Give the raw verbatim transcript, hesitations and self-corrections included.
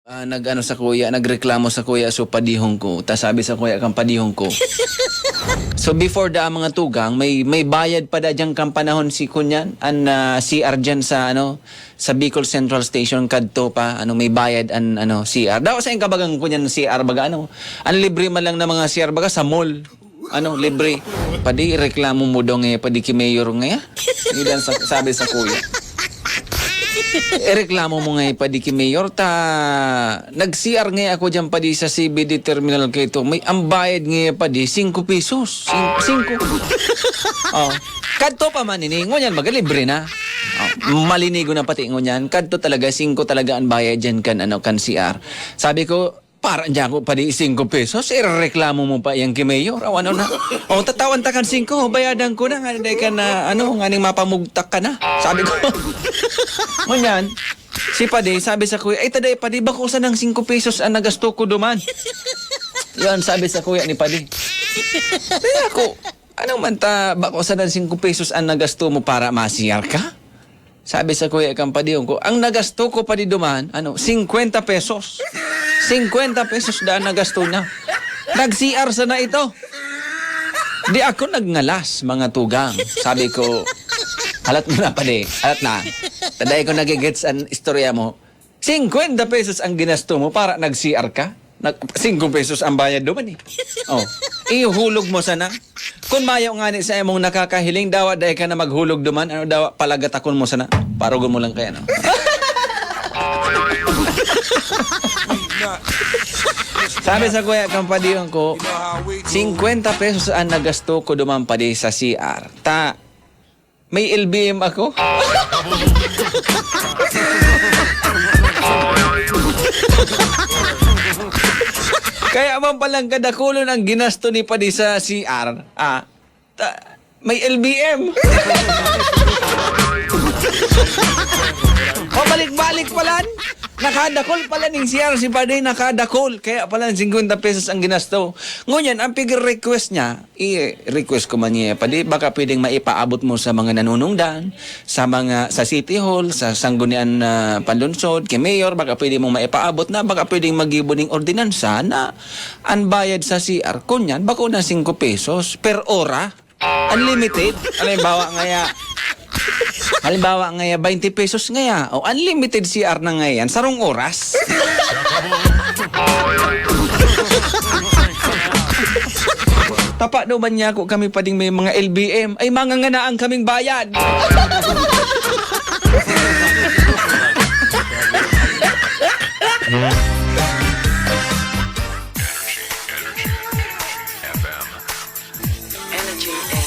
Ah, nag-ano sa kuya, nagreklamo sa kuya, so padihon ko. Ta sabi sa kuya kan padihon ko. So before da mga tugang, may, may bayad pa da dyan kan panahon si kunyan, an, ah, C R dyan sa, ano, sa Bicol Central Station, kadto pa, ano, may bayad an, ano, C R. Daw sa yung kabagang kunyan C R baga, ano, ang libre man lang na mga C R baga sa mall. Ano, libre. Padi, reklamo mo daw nga, padi ki mayor nga. Ilan sa, sabi sa kuya. Ireklamo mo nga, padi ki mayor, ta nag-C R nga ako dyan, padi, sa C B D terminal kaito. May ang bayad nga, padi, singko pesos. Sing-, singko. Oh. Kadto pa man ini, ngunyan, magalibre na. Oh, malinigo na pati ngunyan. Kadto talaga, singko talaga ang bayad dyan kan, ano, kan C R. Sabi ko, para niya ako padi singko pesos, irereklamo mo pa yan ki mayor, o ano na? O, tatawan ta kan singko, bayadan ko na, nga dai ka na, ano, nganing mapamugtak ka na. Sabi ko, ngunyan, si padi, sabi sa kuya, "Ay, taday, padi, bako sanang singko pesos ang nagasto ko duman." Yan, sabi sa kuya ni padi. Kaya ako, "Ano man ta, bako sanang singko pesos ang nagasto mo para ma-C R ka?" Sabi sa kuya kan padihon ko, "Ang nagasto ko padi duman, ano, singkwenta pesos. Singkwenta pesos daan nagasto niya. Nag-C R sana ito." Di ako nagngalas, mga tugang. Sabi ko, "Halat mo na, padi. Halat na. Taday ko nagigets an istorya mo. Singkwenta pesos ang ginasto mo para nag-C R ka? Nag, singko pesos ang bayad duman eh. Oh, ihulog mo sana. Kung mayo ngani sa imong nakakahiling, dawa dai ka na maghulog duman. Ano dawa, palagatakon mo sana. Parugon mo lang kaya, no?" Sabi sa kuya kan padihon ko, "Singkwenta pesos ang nagasto ko duman padi sa C R. Ta, may L B M ako." Kaya man palang kadakulon ang ginasto ni padi sa C R. Ah, ta, may L B M. Pabalik-balik palan. Nakadakol pala ning C R si padi, nakadakol. Kaya pala singkwenta pesos ang ginasto. Ngunyan, ang pig-request niya, i-request ko man niya, padi, baka pwedeng maipaabot mo sa mga nanunungdan, sa mga, sa City Hall, sa Sanggunian na Panlungsod, kay Mayor, baka pwede mong maipaabot na, baka pwedeng magibo ning ordinansa na ang bayad sa C R, kunyan, bako na singko pesos per ora. Unlimited. Halimbawa ngaya, halimbawa ngaya, baynte pesos ngaya. O, unlimited C R na ngayan. Sarong oras. Tapa daw man niya ako kami pading may mga L B M. Ay, manganganaan kaming bayad. Energy, Energy F M. Energy